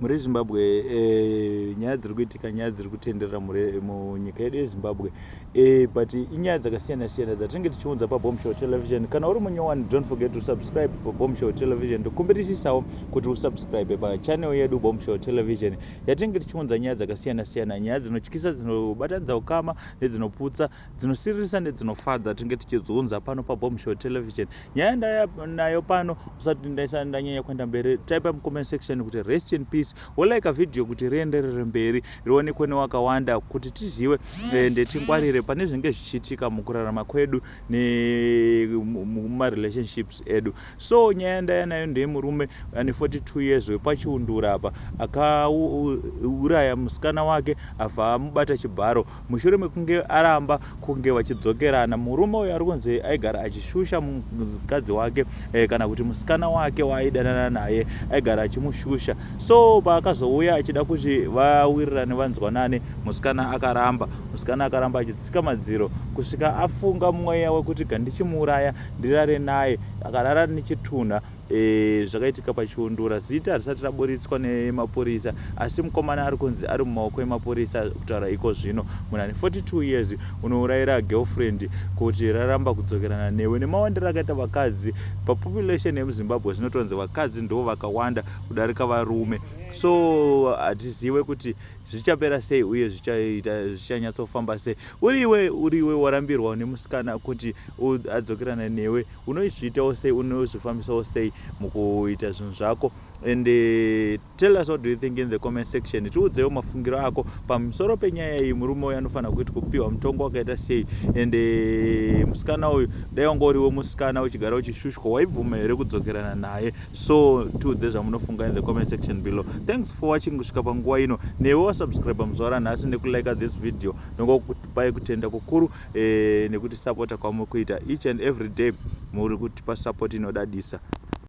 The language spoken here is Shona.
Muri Zimbabwe, nyaya dziri kuitika, nyaya dziri kutenderera munyika yedu yeZimbabwe, but inyaya dzakasiyana siyana dzatinenge tichiunza paBombshow Television. Kana uri munyowani, don't forget to subscribe paBombshow Television. Tokumbirisisawo kuti usubscribe pachannel yedu Bombshow Television, yatinenge tichiunza nyaya dzakasiyana siyana, nyaya dzinotyisa, dzinobatanidza ukama, nedzinoputsa, dzinosiririsa nedzinofadza. Tinenge tichidziunza pano paBombshow Television. Nyaya ndaya nayo pano, usati ndanyanya kuenda mberi, type mucomment section kuti "Rest in peace", wolike video kuti rienderere mberi, rionekwe newakawanda, kuti tizive ende tingwarire pane zvinenge zvichiitika mukurarama kwedu nemumarelationships edu. So nyaya ndaya nayo ndeyemurume ane 42 years wepaChiundura apa, akauraya musikana wake, abva amubata chibharo mushure mekunge aramba kunge vachidzokerana. Murume uyu ari kunzi aigara achishusha mukadzi wake, kana kuti musikana wake waaidanana naye, aigara achimushusha. So paakazouya achida kuti vawirirane, vanzwanane, musikana akaramba. Musikana akaramba achitsika madziro kusvika afunga mweya wekuti gandichimuuraya, ndirare naye. Akarara nechitunha. Zvakaitika paChiundura. Zita harisati raburitswa nemapurisa, asi mukomana ari kunzi ari mumaoko emapurisa kutaura iko zvino. Munhu ane 42 years unourayira girlfriend kuti raramba kudzokerana newe. Nemawandiro akaita vakadzi papopulation yemuZimbabwe, zvinotonzi vakadzi ndo vakawanda kudarika varume. So hatizive kuti zvichapera sei uye zvichaita zvichanyatsofamba sei. Uriwe warambirwa nemusikana kuti adzokerana newe, unozviitawo sei? Unozvifambisawo sei mukuita zvinhu zvako? And tell us what do you think in the comment section. Tiudzewo mafungiro ako pamusoro penyaya iyi. Murume uyu anofanira kuiti kupiwa mutongo wakaita sei? And musikana uyu, dai wanga uriwo musikana uchigara uchishushwa, waibvuma here kudzokerana naye? So tiudze zvamunofunga in the comment section below. Thanks for watching kusvika panguva ino. Newe wasubscribe muzuva ranhasi nekulike this video, ndingokupai kutenda kukuru nekuti sapota kwamuri kuita each and every day. Muri kutipa support inodadisa.